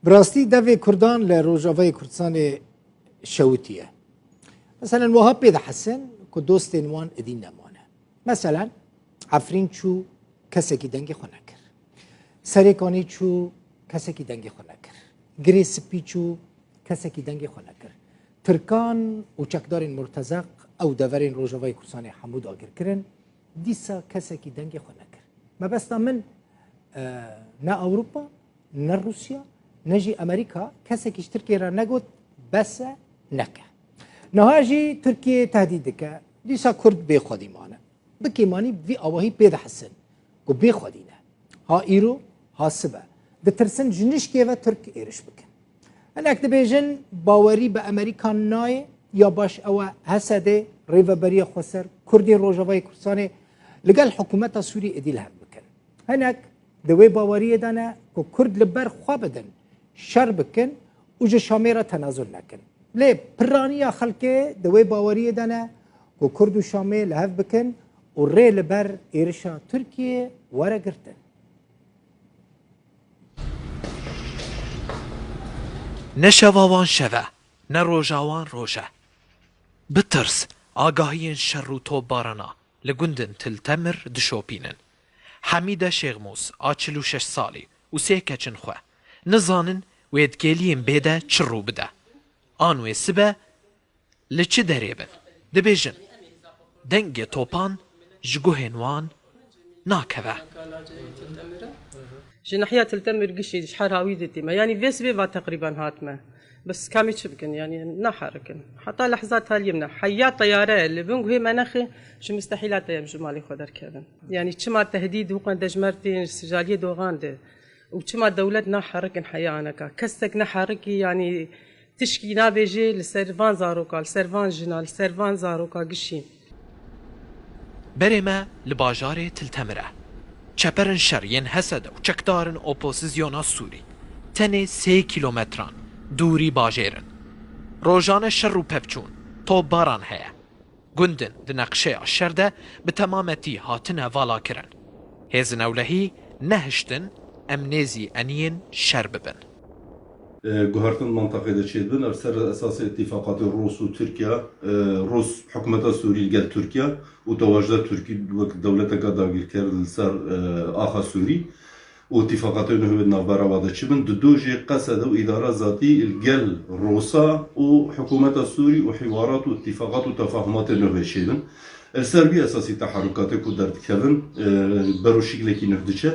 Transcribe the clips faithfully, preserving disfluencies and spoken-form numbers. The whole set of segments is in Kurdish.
Bi rastî devê Kurdan li Rojavayê Kurdistanê şewitiye. Meselen, wiha pê dihesin ku dostên wan êdî nemane. Meselen, Efrîn çû, kesekî dengê xwe nekir. Serêkanî çû, kesekî dengê xwe nekir. Girê Spî çû, kesekî dengê xwe nekir. Tirkan û çekdarên Murtezeq ew deverên Rojavayê Kurdistanê hemû dagir kirin, dîsa kesekî dengê xwe nekir. Mebesta min, e, ne Ewropa, ne Rûsya, ne jî Amerîka, kesekî ji Tirkiyê re negot, bes e, neke. Niha jî Tirkiye tehdît dike, dîsa Kurd bê xwedî mane. Bi kêmanî vî awahî pê dihesin ku bê xwedî ne. Ha îro, ha sibe. Ditirsin ji nişkê ve Tirk êriş bikin. Hinek dibêjin bawerî bi Amerîka nayê, ya baş ew e H S D, Rêveberiya Xweser, Kurdên Rojavayê Kurdistanê li gel hikûmeta Sûrî êdî li hev bikin. Hinek di wê baweriyê de ne ku Kurd li ber xwe bidin, şer bikin û ji Şamê re tenazul nekin. Lê piraniya xelkê di wê baweriyê de ne ku Kurd û Şamê li hev bikin û rê li ber êrişa Tirkiyê were girtin. Ne şeva wan şev e, ne roja wan roj e. Bi tirs, agahiyên şer û topbarana li gundên Til Temir dişopînin. Hemîde Şêxmûs a çil û şeş salî û sê keçin xwe nizanin wê di kêliyên bê de çi rû bide. An wê sibe li çi derê bin, dibêjin, dengê topan ji guhên wan nakeve. Ji nahiya Til Temir gişî ji her hawî didî me. Yanî vê sibê va teqrîben hatime. Bes kamî çi bikin, yanî naherikin. Heta lehza taliyê min e. Heya teyare li bin guhê me nexê, ji mistehîla te em ji malê xwe derkevin. Yanî çima tehdîd û qende ji Mertîn, ji Sijaliyê Doxan de û çima dewlet naherikin heya aneka. Kesek neherikî, yanî tişkî nabêjê li ser van zaroka, li ser van jina, li ser van zaroka gişî. Berê me li bajarê Til Temir e. Çeperên şer yên H S D û çekdarên opozisyona Sûrî tenê sê kîlometran dûrî bajêr in. Rojane şer û pevçûn, topbaran heye. Gundin di neqşeya şer de bi temametî hatine valakirin. Hêzin ewlehî nehiştin em nêzî eniyên şer bibin. Guhertin mantaqê de çêdibin, ev ser esasê îtîfaqatê Rûs û Tirkiye, Rûs, hikûmeta Sûrî li gel Tirkiye û tewajda Tirkî wek dewleteke dagirker li ser axa Sûrî û îtîfaqatê nû wê di navbera wa de çi bin, di dojê qesede û îdara zatî li gel Rûsa û hikûmeta Sûrî û hîwarat û îtîfaqat û tefahumatê nû wê çêbin. Li ser vî esasî teherûkatê ku derdikevin, ber û şiklekî nuh diçe.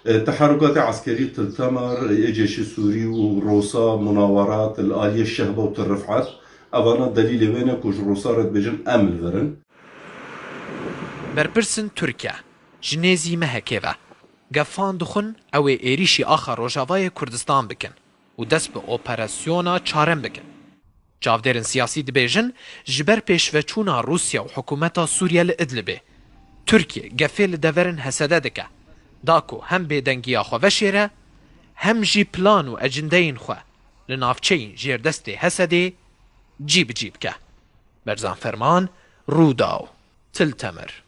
Teherûkatê eskerî Til Temir, ê Cêşê Sûrî û Rûsa, Munawerat, li aliyê Şehba û Til Rifat, evana delîlê wê ne ku ji Rûsa re dibêjin em li vir in. Berpirsên Tirkiye ji nêzî mehekê ve gefan dixwin ew ê êrîşî axa Rojavayê Kurdistan bikin û dest bi operasyona çarem bikin. Çavdêrên siyasî dibêjin, ji ber pêşveçûna Rûsya û hikûmeta Sûriye li Idlibê, Tirkiye gefê li deverên H S D dike, da ku hem bêdengiya xwe veşêre, hem jî plan û ecindeyên xwe li navçeyên jêrdestê H S D'ê cî bi cî bike. Berzan Ferman, Rûdaw, Til Temir.